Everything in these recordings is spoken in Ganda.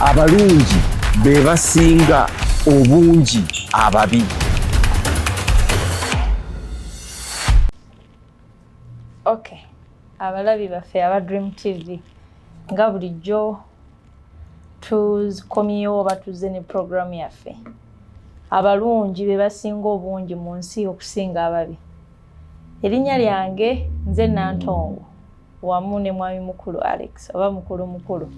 Abalungi be basinga obungi ababi. Okay, abalabi baffe aba Dream TV, nga bulijjo tukomyewo oba tuzze ne programu yaffe "Abalungi be basinga obungi mu nsi okusinga ababi". Erinnya lyange nze Nantongo, wamu ne mwami mukulu Alex, oba mukulu mukulu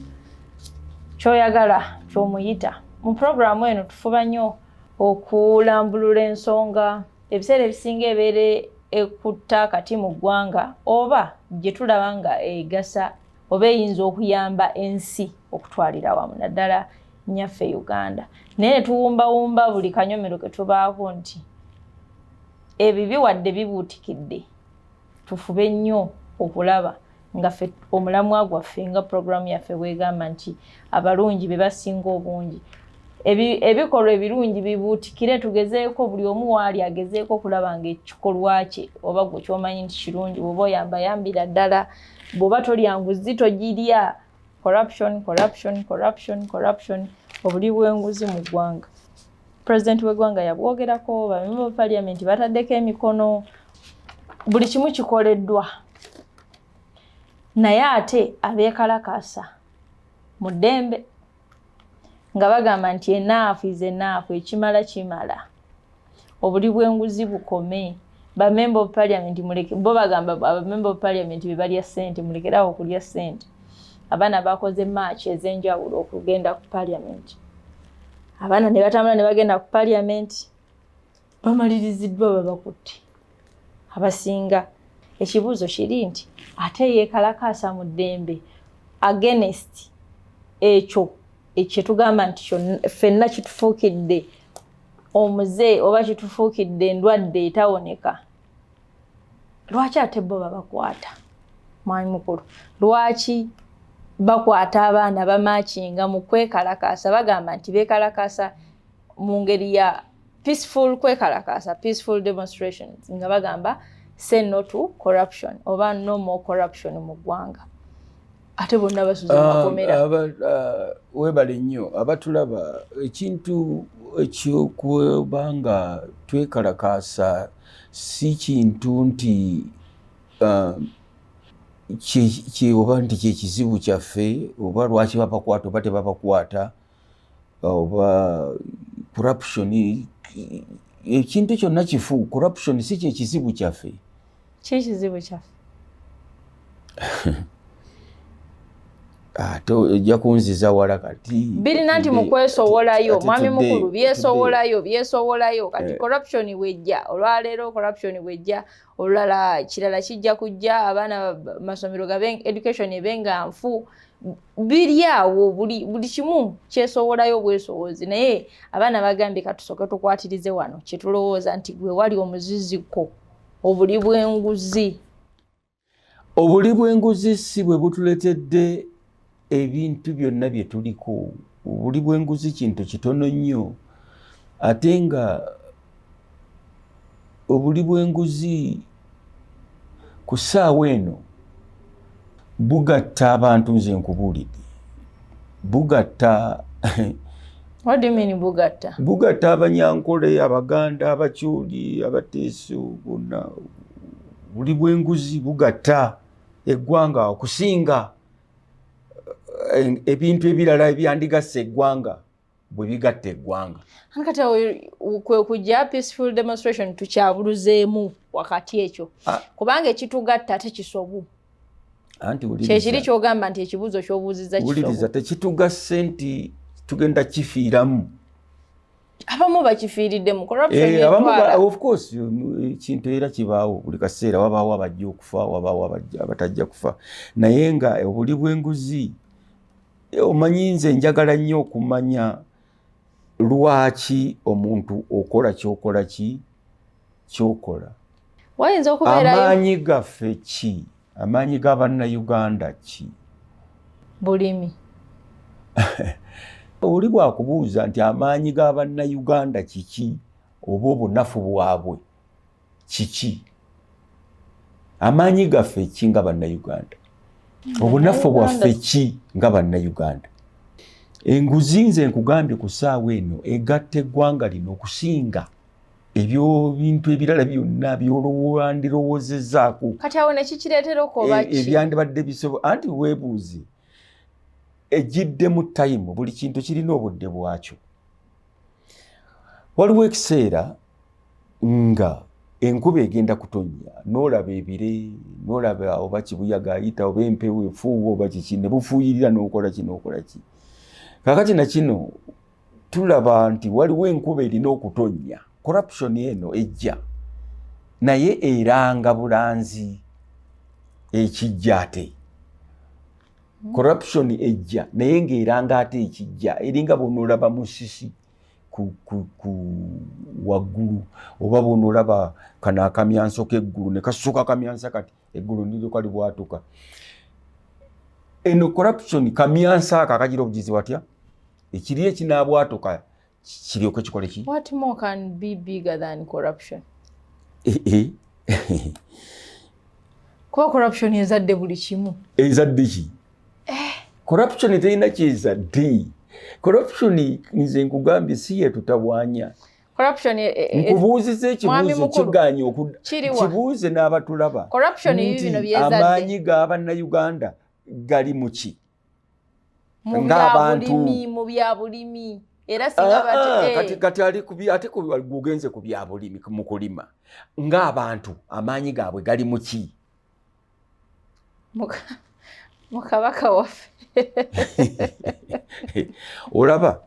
kyoyagala kyomuyita. Mu programu eno tufuba nnyo okulambulula ensonga ebiseera ebisinga ebeera ekutta kati mu ggwanga, oba gye tulaba nga egasa oba eyinza okuyamba ensi okutwalira wamu, naddala nnyaffe Uganda. Naye ne tuwumbawumba buli kanyomero ke tubaako nti ebibi wadde bibuutikidde, tufube nnyo okulaba nga ffe omulamwa gwaffe, nga puroguramu yaffe bwegamba nti abalungi be basinga obungi, ebikolwa ebirungi bibuutikire. Tugezeeko buli omu waali agezeeko okulaba nga ekikolwa kye oba gwe kyomanyi nti kirungi, bw'oba oyamba, yambira ddala, bw'oba tolya nguzi, togirya. Corruption, corruption, corruption, corruption, obuli bw'enguzi mu ggwanga, pulezidenti w'eggwanga yabwogerako, bamemba ba parliament bataddeko emikono, buli kimu kikoleddwa, naye ate abeekalakaasa mu ddembe nga bagamba nti enough is enough, ekimala kimala, obuli bw'enguzi bukome, bamemba of parliament muleke. Bo bagamba abamemba of parliament be balya ssente, mulekerawo okulya ssente. Abaana bakoze march ez'enjawulo okugenda ku parliament, abaana ne batambula ne bagenda ku parliament, bamaliriziddwa babakutte abasinga. Ekibuuzo kiri nti ate yeekalakaasa mu ddembe against ekyo kyetugamba nti ffenna kitufuukidde omuze oba kitufuukidde endwadde etawoneka, lwaki ate bo babakwata? Mwami mukulu, lwaki bakwata abaana bamakinga mu kwekalakaasa? Bagamba nti beekalakaasa mu ngeri ya peaceful kwekalakaasa, peaceful demonstrations, nga bagamba "Say no to corruption" oba "No more corruption" mu ggwanga, ate bonna basuze mu makomera. Weebale nnyo. Abatulaba, ekintu ekyokuba nga twekalakaasa si kintu nti oba nti kyekizibu kyaffe, oba lwaki babakwata oba tebabakwata, oba corruption, ekintu kyonna kifu. Corruption si kyekizibu kyaffe. Ki kizibu kyaffe? Ate ojja kunziza wala kati. Birina nti mu kwesowolayo, mwami mukulu, byesowolayo, byesowolayo kati. Corruption bwejja olwaleero, corruption bwejja olulala, kirala kijja kujja, abaana masomero gabe, education ebe nga nfu, biri awo, buli kimu kyesowolayo bwesowozi. Naye abaana bagambye katusooke tukwatirize wano kyetulowooza nti gwe wali omuziziko, obuli bw'enguzi. Obuli bw'enguzi si bwe butuleetedde ebintu byonna bye tuliko. Obuli bw'enguzi kintu kitono nnyo, ate nga obuli bw'enguzi ku ssaawa eno bugatta abantu. Nze nkubuulidde, bugatta. What do you mean, bugatta? Bugatta Abanyankole, Abaganda, Abakyoli, Abateeso bonna. Buli bw'enguzi bugatta eggwanga okusinga ebintu ebirala ebyandigasse eggwanga bwe bigatta eggwanga. Kati awo kwe kujja peaceful demonstration tukyabuluzeemu wakati ekyo, kubanga ekitugatta ate kisobu. Anti kyekiri kyogamba nti ekibuuzo kyobuuzizza. Wuliriza. Kisobu. Tekitugasse nti tugenda kifiiramu. Abamu bakifiiridde mu corruption. Abamu etwala. Of course, ekintu era kibaawo buli kaseera, wabaawo abajja okufa, wabaawo abatajja kufa, naye nga obuli bw'enguzi, omanyi nze njagala nnyo okumanya lwaki omuntu okola kyokola, ki kyokola. Wayinza okubeerayo Amaanyi gaffe ki? Amaanyi g'Abannayuganda ki? Bulimi. Oli bwakubuuza nti amaanyi g'Abannayuganda kiki, oba obunafu bwabwe kiki? Amaanyi gaffe ki nga Bannayuganda? Obunafu bwaffe ki nga Bannayuganda? Enguzi, nze nkugambye, ku ssaawa eno egatta eggwanga lino okusinga ebyo bintu ebirala byonna byolwandirowoozezaako. Kati awo nekikireetera okuba ki? Ebyandibadde bisobo anti weebuuze egiddemu time. Buli kintu kirina obudde bwakyo. Waliwo ekiseera nga enkuba egenda kutonnya, n'olaba ebire, n'olaba oba kibuyaga ayita oba empewo efuuwa oba kiki, ne bufuuyirira, n'okola ki, n'okola ki. Kakati na kino tulaba nti waliwo enkuba erina okutonnya. Corruption eno ejja, naye eranga bulanzi ekijja. Ate corruption ejja naye ng'eranga ate ekijja, eringa bw'onoolaba musisi ku waggulu, oba bw'onoolaba kano akamyanso k'eggulu ne kasuka kamyansa, kati eggulu niryoka libwatuka. Eno corruption kamyansa ako akagira obugizi watya, ekiri ekinaabwatuka kiryoke kikole ki? What more can be bigger than corruption? Eh, eh. Kuba corruption ezadde buli kimu. Ezadde ki? Corruption terina kyezadde. Corruption, nze nkugambye, si yetutawaanya. Corruption Nkubuuziza Mwami ekibuuzo Mukulu, kiganye okudda. Kiriwa? Kibuuze n'abatulaba Corruption nti bino byezadde. amaanyi g'abannayuganda gali mu ki? Mu Ng'abantu. byabulimi, mu byabulimi era singa Ah, bati ah, kati ali ku ate gugenze ku byabulimi, mu kulima, ng'abantu amaanyi gaabwe gali mu ki? Mu kabaka waffe. Olaba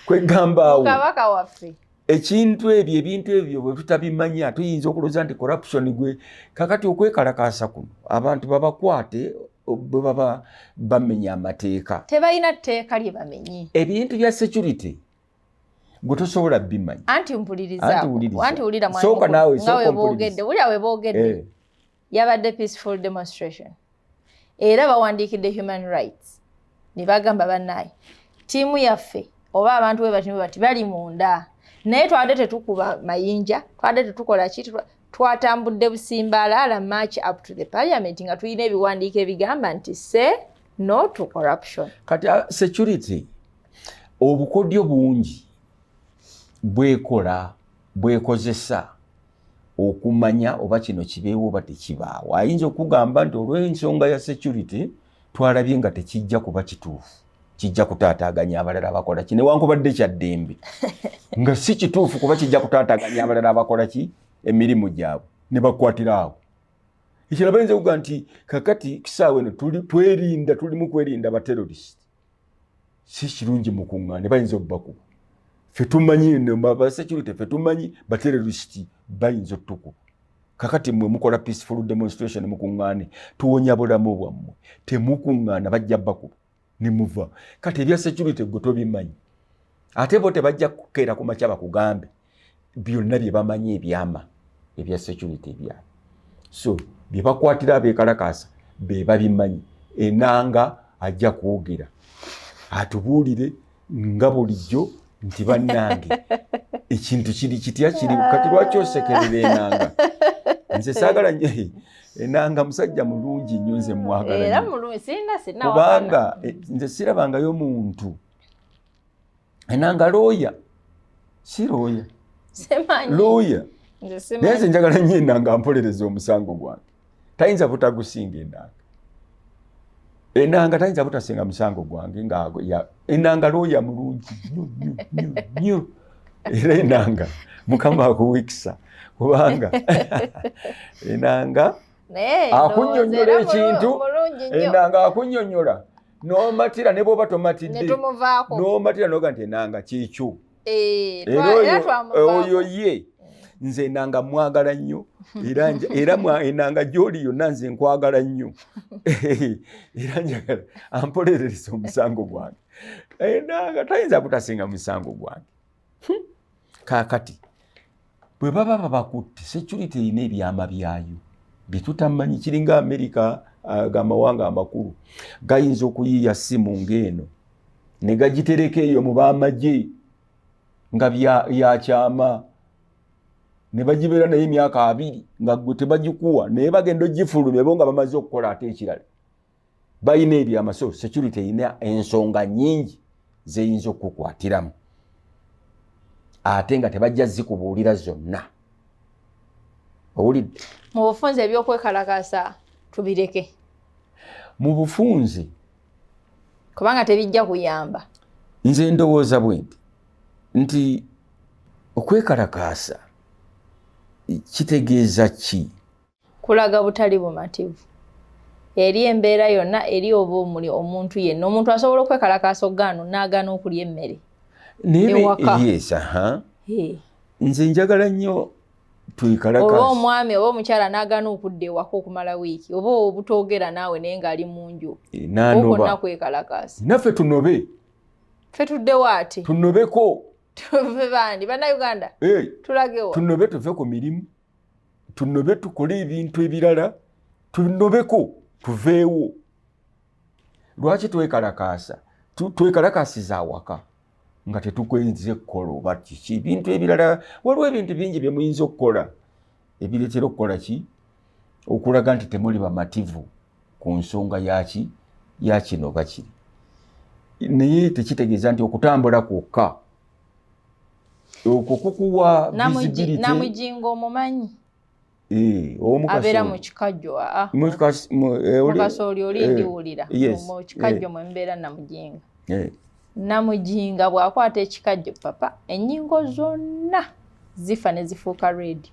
kwegamba awo. Mu kabaka waffe. Ekintu ebyo, ebintu ebyo bwe tutabimanya, tuyinza okulowooza nti corruption gwe kakati okwekalakaasa kuno abantu babakwate bwe baba bamenya amateeka. Tebalina tteeka lye bamenye. Ebintu bya security gwe tosobola bimanya. Anti mpuliriza. Anti wuliriza. Anti wulira, mwami Sooka Mukulu, naawe, nga sooka we boogedde, ompulirize. wulira we boogedde. Yabadde peaceful demonstration, era bawandiikidde human rights ne bagamba, "Bannaaye, ttiimu yaffe oba abantu bwe bati bwe bati bali munda, naye twabadde tetukuba mayinja, twabadde tetukola ki, twatambudde busimbaalaala march up to the parliament nga tulina ebiwandiiko ebigamba nti say no to corruption." Kati security obukodyo bungi bwekola, bwekozesa okumanya oba kino kibeewo oba tekibaawo. Ayinza okugamba nti olw'ensonga ya security twalabye nga tekijja kuba kituufu, kijja kutaataaganya abalala abakola ki, newankubadde kya ddembe, nga si kituufu kuba kijja kutaataaganya abalala abakola ki, emirimu gyabwe, ne bakwatira awo. Ekirala, bayinza okuga nti kakati kisaawa eno twerinda, tulimu kwerinda baterrorist, si kirungi mukuŋŋaane, bayinza obbakuba. Ffe tumanyi basecurity, ffe tumanyi baterrorist bayinza otukuba. Kakati mmwe mukola peaceful demonstration, mukuŋŋaane, tuwonya bulamu bwammwe. Temukuŋŋaana, bajja bakuba ne muva. Kati ebya security gwe tobimanyi, ate bo tebajja kukeera ku makya bakugambe byonna bye bamanyi, ebyama ebya security ebyabwe. So bye bakwatira abeekalakaasa be babimanyi. Enanga ajja kwogera atubuulire nga bulijjo nti bannange, ekintu kiri kitya, kiri kati. Lwaki osekerera Enanga? Nze saagala nnyo Enanga, musajja mulungi nnyo, nze mwagala Era nnyo. Mulungi, sirina sirina. Kubanga nze sirabangayo muntu. Enanga looya, si looya? Simanyi. Looya. Nze Naye nze simanyi. njagala nnyo Enanga mpolereza omusango gwange. Tayinza butagusinga Enanga. Enanga tayinza butasinga musango gwange nga Enanga looya mulungi nnyo nnyo nnyo nnyo. Era Enanga, Mukama akuwikisa, kubanga Enanga Naye akunnyonnyola ndowooza era ekintu. Mulungi nnyo. Enanga akunnyonnyola n'omatira, ne bw'oba tomatidde. Ne tumuvaako. N'omatira n'oga nti Enanga kyekyo. Eh, Era era oyo twamuvaako. oyo ye nze Enanga mwagala nnyo, era era Enanga gy'oli yonna nze nkwagala nnyo, era njagala ampolerereza omusango gwange. Enanga tayinza butasinga musango gwange. Kaakati bwe baba babakutte, security erina ebyama byayo byetutamanyi. Kiringa Amerika, gamawanga amakulu gayinza okuyiiya simu ng'eno ne gagitereka eyo mu bamagye nga yakyama, ne bagibeera naye emyaka 20 nga gwe tebagikuwa, naye bagenda ogifulumya bo nga bamaze okukola ate ekirala. Balina ebyama. So security erina ensonga nyingi Zeyinza okukukwatiramu, ate nga tebajja zikubuulira zonna. Owulidde? Mu bufunze, ebyokwekalakasa tubireke. Mu bufunze. Kubanga tebijja kuyamba. Nze ndowooza bwe nti nti okwekalakaasa kitegeeza ki? Kulaga butali bumativu eri embeera yonna, eri oba omuli omuntu yenna. Omuntu asobola okwekalakaasa okugaana, n'agaana okulya emmere. Naye yes, aha. Nze njagala nnyo oba twekalakaasa. Omwami oba omukyala n'agaana okudda ewaka okumala wiiki, oba obutoogera naawe naye ng'ali mu nju. N'anoba. Okonna kwekalakaasa. Naffe tunobe. Ffe tuddewo ate? Tunobeko. Tuve bandi Bannayuganda? Tulagewa? Tunobe, tuve ku mirimu, tunobe, tukole ebintu ebirala, tunobeko, tuveewo. Lwaki twekalakaasa? Twekalakaasiza awaka nga tetukwenze kukola oba kiki ebintu ebirala. Waliwo ebintu bingi bye muyinza okukola ebireetera okukola ki, okulaga nti temuli bamativu ku nsonga yaki yakino oba kiri, naye tekitegeeza nti okutambula kwokka okwo kukuwa visibility. Namujinga omumanyi? Eh, ow'omu Abeera Kasooli. mu kikajjo. Aa. Mu Mu Kasooli oli. Ndiwulira. Mu kikajjo mwe mubeera namujinga. Namujinga bw'akwata ekikajjo, papa, ennyingo zonna zifa ne zifuuka red.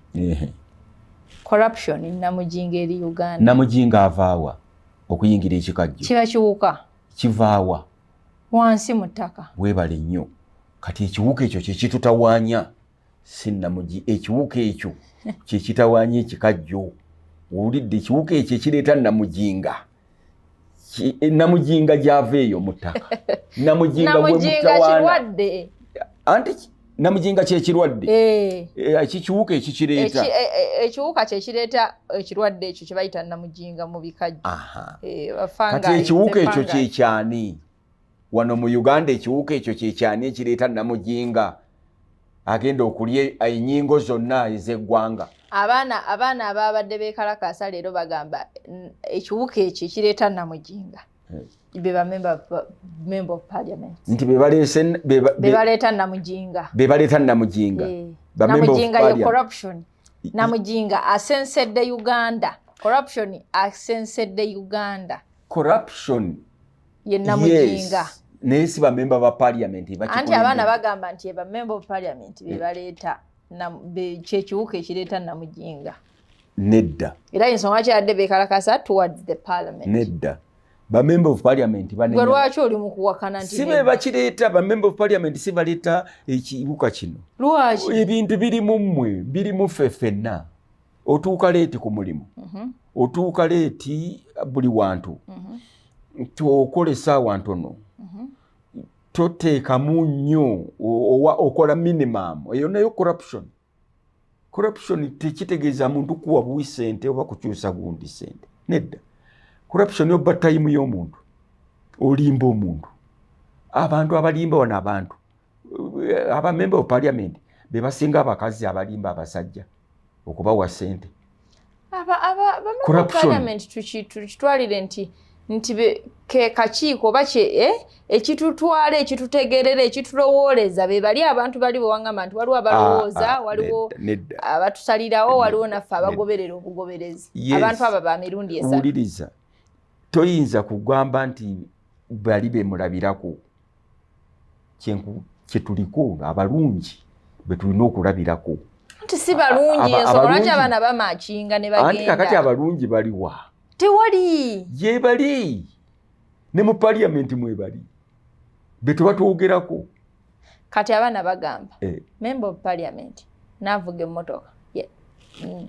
Corruption, namujinga eri Uganda. Namujinga avaawa okuyingira ekikajjo? Kiba kiwuka. Kivaawa? Wansi mu ttaka. Weebale nnyo. Kati ekiwuka ekyo kyekitutawaanya, si namugi. Ekiwuka ekyo kyekitawaanya ekikajjo. Owulidde? Ekiwuka ekyo ekireeta namujinga. Namujinga gyava eyo mu ttaka. Namujinga gwe Namujinga mutawaana. kirwadde. Anti namujinga kyekirwadde. Ekikiwuka ekikireeta. Ekiwuka kyekireeta ekirwadde ekyo kyebayita namujinga mu bikajjo. Aha. Bafungi, Kati ekiwuka ekyo fungi. kyekyani wano mu Uganda? Ekiwuka ekyo kyekyani ekireeta namujinga agenda okulya ennyingo zonna ez'eggwanga? Abaana ababadde beekalakaasa leero bagamba ekiwuka ekyo ekireeta namujinga be ba member of parliament. Nti bebaleese Be baleeta namujinga. Be baleeta namujinga. Ba member of Namujinga ye parliament. corruption. Namujinga asensedde Uganda. Corruption asensedde Uganda. Corruption. Ye namujinga. Yes. Naye si bamemba ba parliament. Anti abaana bagamba nti ba member of parliament be baleeta kyekiwuka ekireeta namujinga. Nedda. Era ensonga kyadde beekalakasa towards the parliament. Nedda, ba member of parliament Gwe lwaki oli mu kuwakana nti si be nedda? bakireeta. Ba member of parliament si baleeta ekiwuka kino. Lwaki? Ebintu biri mu mmwe, biri mu ffe ffenna. Otuuka late ku mulimu, otuuka late buli wantu, okola essaawa ntono, toteekamu nnyo, okola minimum. Eyo nayo corruption. Corruption tekitegeeza muntu kuwa buwi sente oba kukyusa gundi sente. Nedda. Corruption oba time y'omuntu, olimba omuntu. Abantu abalimba wano, abantu aba member of parliament be basinga abakazi abalimba abasajja okubawa sente. Aba member of Corruption. parliament tukitwalire nti ke kakiiko oba kye ekitutwala, ekitutegerera, ekitulowooleza, be bali abantu bali bwe wangamba nti waliwo abalowooza, waliwo Nedda, nedda. abatusalirawo, waliwo naffe abagoberera obugoberezi. Abantu abo ba mirundi esatu. Wuliriza, toyinza kugamba nti bali bemulabirako. Kyetuliko abalungi be tulina okulabirako. Nti si balungi. Ensonga lwaki abaana bamakinga ne Anti kakati bagenda? Abalungi baliwa? Tewali. Gyebali, ne mu parliament mwebali, be tuba twogerako. Kati abaana bagamba member of parliament n'avuga emmotoka,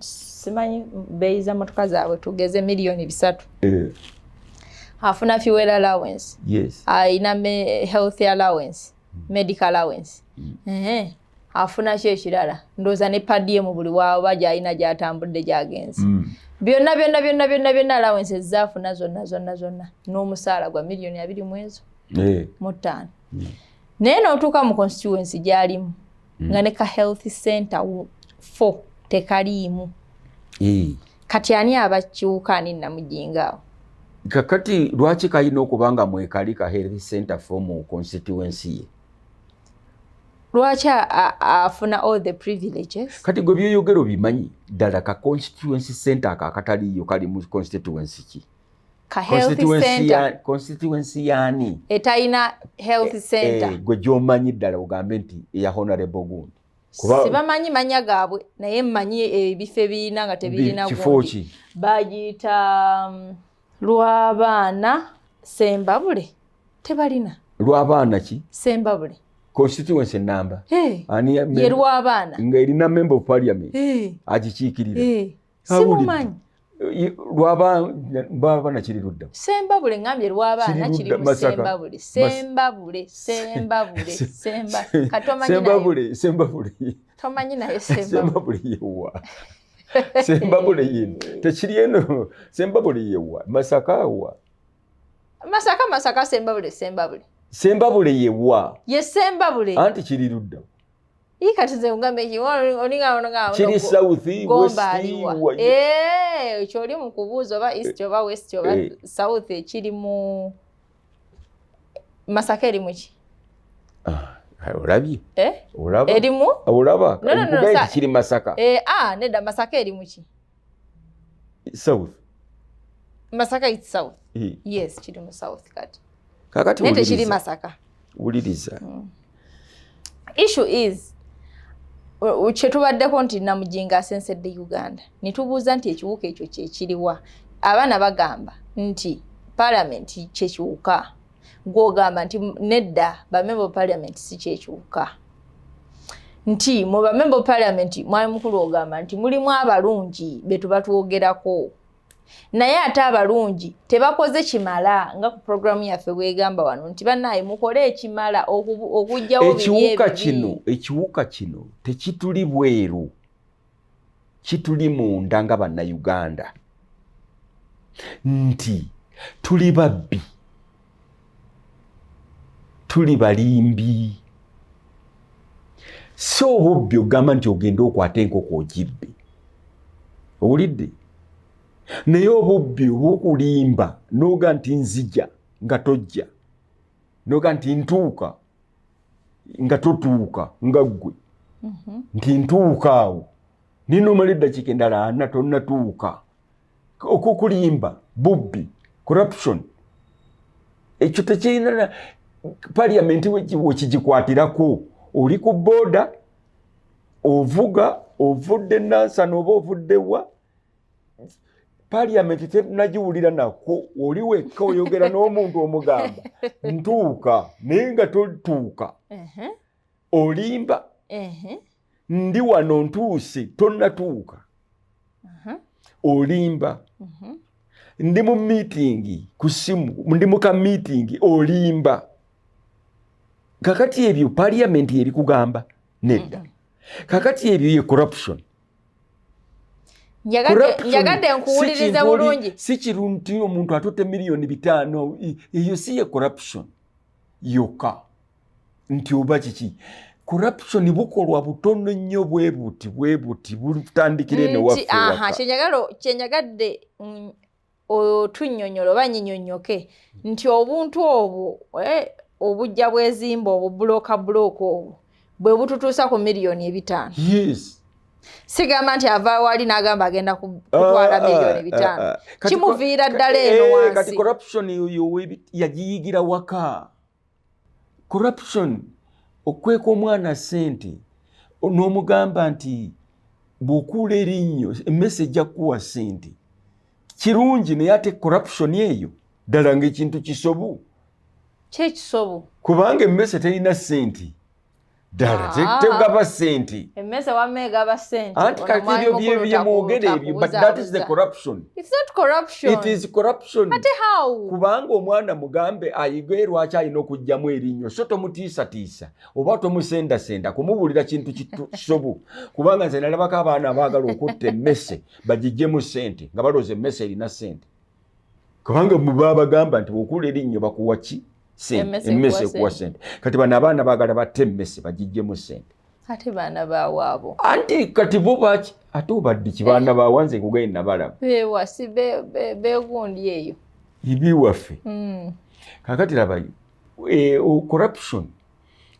simanyi bbeeyi za motoka zaabwe, tugeze miliyoni 300, afuna fuel allowance, ayina health allowance, medical allowance. Ehe. Afuna ki ekirala? Ndowooza ne per diem buli waaba gyalina gyatambudde gyagenze. Byonna byonna byonna byonna byonna, allowance zaafuna zonna zonna zonna, n'omusaala gwa miliyoni 20 mu ezo mu 5. Naye n'otuuka mu constituency gy'alimu nga ne ka health center four tekaliimu. Kati ani abakiwuka, ani namujinga awo? Kakati lwaki kalina okuba nga mwekali ka health center for mu constituency ye? Lwaki afuna all the privileges? Kati gwe byoyogera obimanyi ddala ka constituency center ako akataliiyo kali mu constituency ki? Ka health center. Constituency yaani? Etalina health center. Gwe gyomanyi ddala ogambe nti eya honorable gundi. Sibamanyi manya gaabwe, naye mmanyi ebifo ebirina nga tebirina. Kifo ki? Bagiyita Lw'abaana Sembabule, tebalina. Lw'abaana ki? Sembabule. Constituency namba. Hey. Ye Lw'abaana. Nga erina member of parliament agikiikirira? Simumanyi. Lw'abaana kiri ludda? Sembabule, ngambye Lw'abaana kiri mu Sembabule. Sembabule, Sembabule, Semba, kati Sembabule, Sembabule. Tomanyi naye Sembabule? Sembabule yewa? Sembabule yino tekiri eno. Sembabule yewa? Masaka wa? Masaka, Masaka, Sembabule, Sembabule. Sembabule yewa? Ye Sembabule. Anti kiri ludda? Ii, kati nze ngambe ki olinga Kiri south, west? Eh, kyoli mu kubuuza oba east oba west oba south. Ekiri mu Masaka eri muki? Ah, olabye? Eh? Olaba? Erimu? Olaba? No, no, no, nti kiri Masaka. Eh, ah, nedda, Masaka eri muki? South. Masaka it's south. Yes, kiri mu south kati. Kakati naye tekiri Masaka. Wuliriza. Issue is kyetubaddeko nti namujinga asensedde Uganda, nitubuuza nti ekiwuka ekyo kyekiriwa? Abaana bagamba nti parliament kyekiwuka, gwogamba nti nedda, bamember of parliament si kyekiwuka, nti mu bamember of parliament, mwami mukulu, ogamba nti mulimu abalungi betuba twogerako, naye ate abalungi tebakoze kimala, nga ku programu yaffe bwegamba wano nti bannaye mukole ekimala okuggyawo. Ekiwuka kino, ekiwuka kino tekituli bweru, kituli munda nga Bannayuganda, nti tuli babbi, tuli balimbi. Si obubbi ogamba nti ogende okwate enkoko ogibbe, owulidde? Naye obubbi obwokulimba, noga nti nzija nga tojja, noga nti ntuuka nga totuuka, nga ggwe nti ntuuka awo ninomala eddakiika endala 40 tonnatuuka, okukulimba bubbi, corruption. Ekyo tekirina parliament wekigikwatirako. Oli ku booda ovuga, ovudde Nansana oba ovudde wa, parliament tenagiwulira nako. Oli wekka oyogera n'omuntu omugamba ntuuka, naye nga totuuka, olimba. Ndi wano ntuuse, tonnatuuka, olimba. Ndi mu meeting ku simu, ndi mu ka meeting, olimba. Kakati ebyo parliament ebikugamba nedda. Kakati ebyo ye corruption. Njagadde nkuwulirize bulungi. Si kirunti omuntu atutte 5 miliyoni, eyo si ye corruption yokka nti oba kiki. Corruption bukolwa butono nnyo bwe buti bwe buti, butandikira eno waffe. Kyenjagadde otunnyonnyola oba nyinyonnyoke nti obuntu obwo obujja bwezimba obubulooka bulooka obwo bwe bututuusa ku 5 miliyoni. Yes. Sigamba nti ava wali n'agamba agenda kutwala 5 miliyoni. Kimuviira ddala eno wansi. Kati corruption oyo yagiyigira waka. Corruption okweka omwana sente n'omugamba nti bw'okuula erinnyo emmese ejja kukuwa sente, kirungi, naye ate corruption eyo ddala ng'ekintu kisobu. Kyekisobu. Kubanga emmese terina sente ddala, tegaba sente. Emmese wamma egaba sente. Anti kati ebyo byemwogera ebyo, but that is the corruption. It's not corruption. It is corruption. Ate how? Kubanga omwana mugambe ayige lwaki alina okuggyamu erinnyo, so tomutiisatiisa oba tomusendasenda kumubuulira kintu kisobu. Kubanga nze nalabako abaana abaagala okutta emmese bagiggyemu sente, nga balooza emmese erina sente, kubanga babagamba nti bw'okuula erinnyo bakuwa ki? Sente. Emmese ekuwa sente. Kati bano abaana baagala batte emmese bagiggyemu sente. Ate baana bawaabo? Anti kati bo baki? Ate obadde ki? Baana bawa? Nze nkugaye nabalaba. Bewa si begundi eyo. Ibiwaffe. Kakati labayo, corruption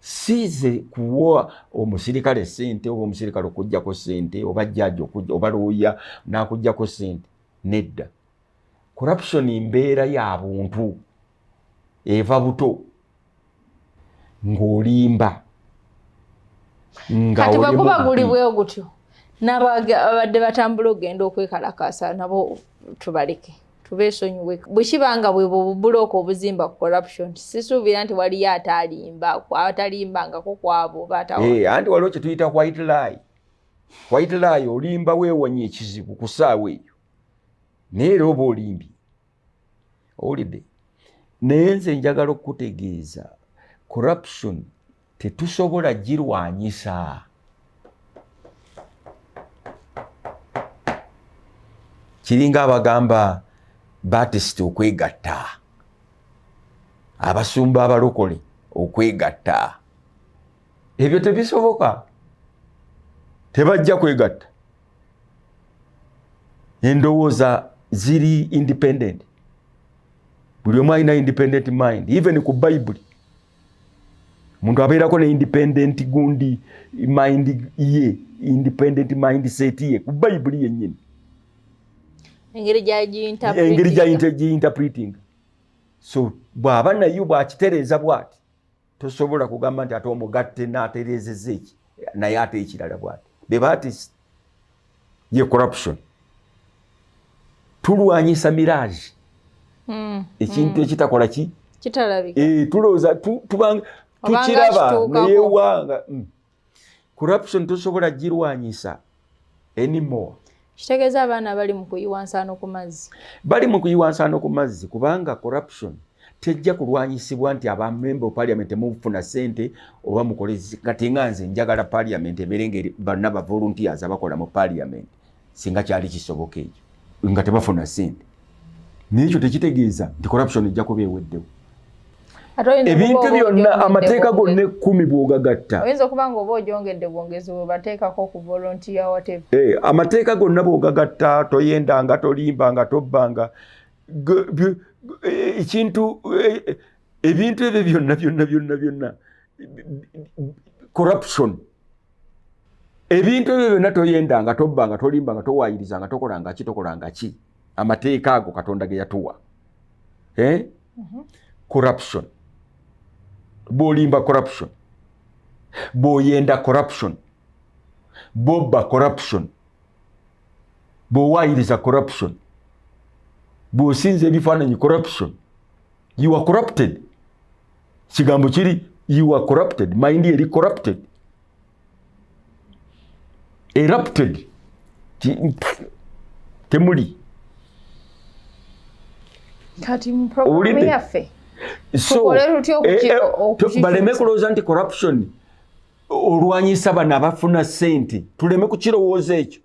size kuwa omusirikale sente oba omusirikale okuggyako sente oba jjaaji oba looya n'akuggyako sente, nedda. Corruption mbeera ya buntu eva buto ng'olimba. Kati bwe guba guli bwe gutyo, n'abadde batambula okugenda okwekalakaasa nabo tubaleke, tubeesonyiwe. Bwe kiba nga bwe bubulooka obuzimba ku corruption, sisuubira nti waliyo atalimba, atalimbangako kwabo oba atawa. Anti waliwo kye tuyita white lie. White lie, olimba weewonye ekizibu ku ssaawa eyo, naye era oba olimbye, owulidde? Naye nze njagala okukutegeeza, corruption tetusobola girwanyisa. Kiringa abagamba Batisiti okwegatta, abasumba abalokole okwegatta, ebyo tebisoboka, tebajja kwegatta. Endowooza ziri independent, buli omu alina independent mind. Even ku Bayibuli omuntu abeerako ne independent gundi mind ye, independent mindset ye ku Bayibuli yennyini. Engeri engeri gy'aginterpreting. So bw'aba nayo bw'akitereeza bw'ati, tosobola kugamba nti ate omugatte n'atereezezza eki naye ate ekirala bw'ati. Be baati ye corruption tulwanyisa mirage, ekintu ekitakola ki? Kitalabika. Tulowooza tubanga Obanga tukiraba kituukako. Naye wanga Corruption tosobola girwanyisa anymore. Kitegeeza abaana bali mu kuyiwa nsaano ku mazzi. Bali mu kuyiwa nsaano ku mazzi, kubanga corruption tejja kulwanyisibwa nti abamemba of parliament temufuna sente oba mukole. Kati nga nze njagala parliament ebeere nga bonna ba volunteers abakola mu parliament, singa kyali kisoboka ekyo nga tebafuna sente, naye ekyo tekitegeeza nti corruption ejja kuba eweddewo. Ate oyinza Ebintu okuba oba byonna, ogyongedde amateeka gonna bwongezi. 10 bw'ogagatta, Oyinza okuba nga oba ogyongedde bwongezi bwe bateekako ku volunteer, whatever. Amateeka gonna bw'ogagatta, toyendanga, tolimbanga, tobbanga, ekintu ebintu ebyo byonna byonna byonna byonna corruption. Ebintu ebyo byonna, toyendanga, tobbanga, tolimbanga, towayirizanga, tokolanga ki, tokolanga ki, amateeka ago Katonda ge yatuwa, eh? Corruption. Bw'olimba, corruption. Bw'oyenda, corruption. Bw'obba, corruption. Bw'owaayiriza, corruption. Bw'osinza ebifaananyi, corruption. You are corrupted. Kigambo kiri, you are corrupted. Mind eri corrupted, erupted. Temuli. Kati mu programu Owulidde? yaffe So tukole tutya okukikyusa? Baleme kulowooza nti corruption olwanyisa bano abafuna ssente. Tuleme kukirowooza ekyo,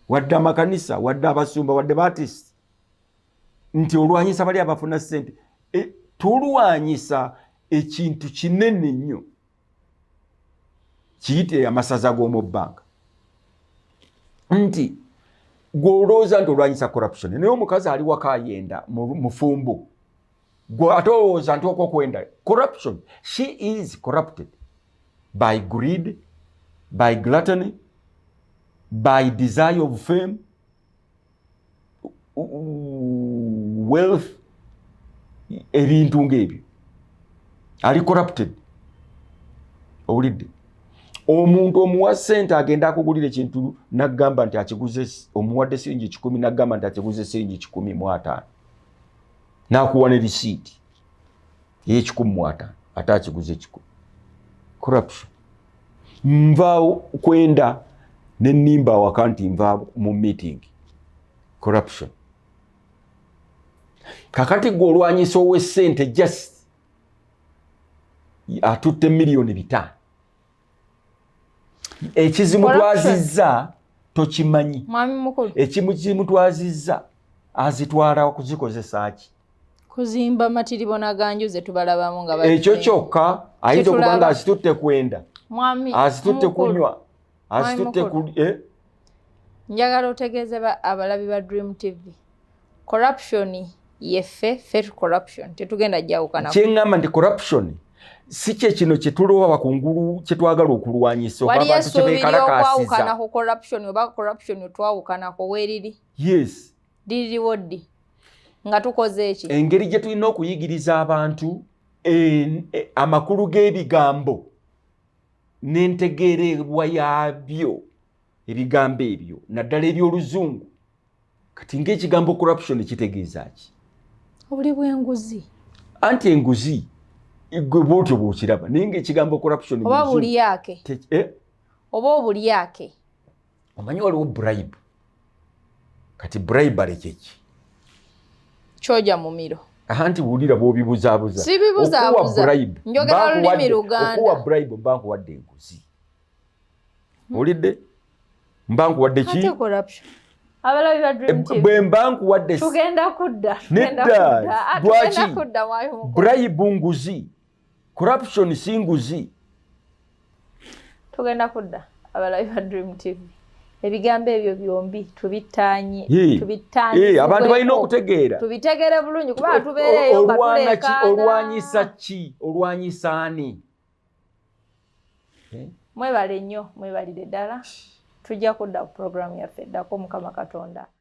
wadde amakanisa, wadde abasumba, wadde baartist, nti olwanyisa bali abafuna ssente. Tulwanyisa ekintu kinene nnyo kiyite amasaza g'omu bbanga, nti gw'olowooza nti olwanyisa corruption, naye omukazi ali waka ayenda mufumbo, gwe ate olowooza nti okwo kwenda corruption. She is corrupted by greed, by gluttony, by desire of fame, wealth, ebintu ng'ebyo. Ali corrupted. Owulidde? Omuntu omuwa sente agenda akugulira ekintu, naggamba nti akiguze, omuwadde siringi 100, naggamba nti akiguze siringi 150, nakuwa ne risiiti ey'e 150, ate akiguze 100. Corruption. Nva kwenda nenimba awaka nti nva mu meeting. Corruption. Kakati gwe olwanyisa ow'essente, just atutte 5 miliyoni. Ekizimutwazizza tokimanyi. Mwami mukulu. Ekimu kimutwazizza, azitwala kuzikozesa ki? Kuzimba matiribona ganju ze tubalabamu nga Ekyo kyokka ayinza okuba nga azitutte kwenda, Mwami azitutte mukulu. kunywa, azitutte Mukulu. ku? Njagala otegeeze abalabi ba Dream TV, corruption. Yeffe ffe corruption tetugenda jawukana. Kyeŋŋamba nti corruption si kye kino kye tulowaba kungulu kye twagala okulwanyisa, oba Waliyo abantu kye essuubi ly'okwawukana beekalakaasiza. ku corruption, oba corruption twawukanako weeriri? Yes. Liririwo ddi nga tukoze eki? Engeri gye tulina okuyigiriza abantu amakulu g'ebigambo n'entegeerebwa yaabyo, ebigambo ebyo naddala eby'Oluzungu. Kati ng'ekigambo corruption kitegeeza ki? Obuli bw'enguzi. Anti enguzi gwe bwotyo bw'okiraba, naye ng'ekigambo corruption mu Oba Luzungu bulyake. Oba obulyake. Omanyi waliwo bribe. Kati bribery kyeki? Kyoja mumiro. Anti wulira bw'obibuzaabuza. Sibibuzaabuza. Okuwa bribe, Njogera mba lulimi Luganda. Okuwa bribe mba nkuwadde enguzi. Owulidde? Mba nkuwadde ki? Ate corruption, abalabi ba Dream TV, Bwe mba nkuwadde tugenda kudda, tugenda Nedda, kudda. Ah, lwaki? tugenda kudda, mwami mukulu. Bribe nguzi, corruption si nguzi. Tugenda kudda, abalabi ba Dream TV. Ebigambo ebyo byombi tubittaanye, tubittaanye. Ye, abantu balina okutegeera. Tubitegere bulungi, kuba tubeereeyo nga Olwana ki? tuleekaana. Olwanyisa ki? Olwanyisa ani? Mwebale nnyo, mwebalire ddala. Tujja kudda ku puroguramu yaffe eddako, Mukama Katonda.